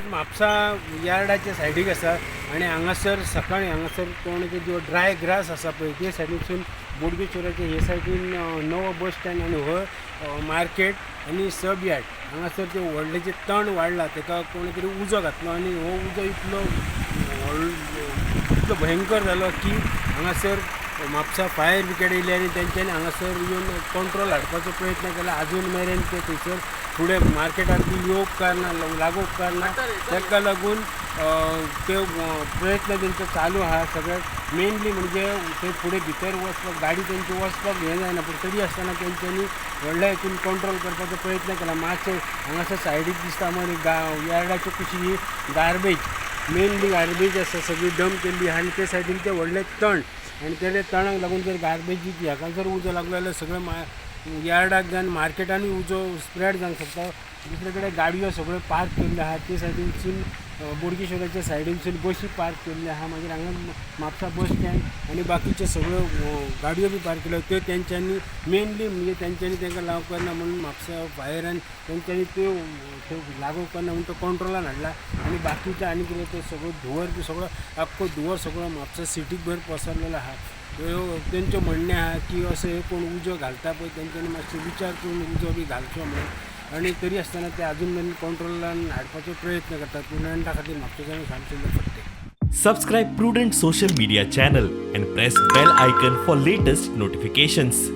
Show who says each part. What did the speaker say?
Speaker 1: म्हापसा यार्डाच्या सायडीक आसा आनी हांगासर सकाळी हांगासर कोण जो ड्राय ग्रास आसा पळय ते सायडीनसून बोडगेश्वराचे हे सायडीन नवो बस स्टँड आनी हो मार्केट आनी सब यार्ड हांगासर ते व्हडलें जें तण वाडलां ताका कोणे तरी उजो घातलो आनी हो उजो इतलो व्हड इतलो भयंकर जालो की हांगासर म्हापसा फायर ब्रिगेड येयली आनी तेंच्यांनी हांगासर येवन कंट्रोल हाडपाचो प्रयत्न केला. आजून मेरेन ते थंयसर फुडें मार्केटान बी येवप कारना लागूंक कारना ताका लागून ते प्रयत्न तेंचो चालू आहा. सगळ्याक मेनली म्हणजे थंय फुडें भितर वचपाक गाडी तेंची वचपाक हें जायना, पूण तरी आसतना तेंच्यांनी व्हडल्या हितून कंट्रोल करपाचो प्रयत्न केला. मातशें हांगासर सायडीक दिसता मरे यार्डाच्या कुशीक ही गार्बेज, मेनली गार्बेज आसा सगळी डंप केल्ली आहा आनी ते सायडीन ते व्हडले तण आनी ते तणाक लागून जर गार्बेजीक हाका जर उजो लागलो जाल्यार सगळें यार्डाक जावन मार्केटानूय उजो स्प्रेड जावंक शकता. दुसरे कडेन गाडयो सगळ्यो पार्क केल्ल्यो आहा ते सायडीनसून बोडगेश्वराच्या सायडीनसून बशी पार्क केल्ल्यो आहा. मागीर हांगा म्हापसा बस स्टँड आनी बाकीच्यो सगळ्यो गाडयो बी पार्क केल्यो त्यो तेंच्यांनी मेनली म्हणजे तेंच्यांनी तांकां लागू करना म्हणून म्हापसा फायरान तेंच्यांनी त्यो लागू करना म्हणून तो कंट्रोलान हाडला आनी बाकीचें आनी कितें तें सगळो धुंवर बी सगळो आख्खो धुंवर सगळो म्हापसा सिटीक भर पसरलेलो आहा. तेंचें म्हणणें आहा की असो हे कोण उजो घालता पळय तेंच्यांनी मातसो विचार करून उजो बी घालचो म्हणून, आनी तरी आसतना ते आजून मेरेन कंट्रोलान हाडपाचो प्रयत्न करतात. प्रुडंटा खातीर म्हापशेच्यान Shyamsundar Phadte.
Speaker 2: Subscribe Prudent social media channel and press bell icon for latest notifications.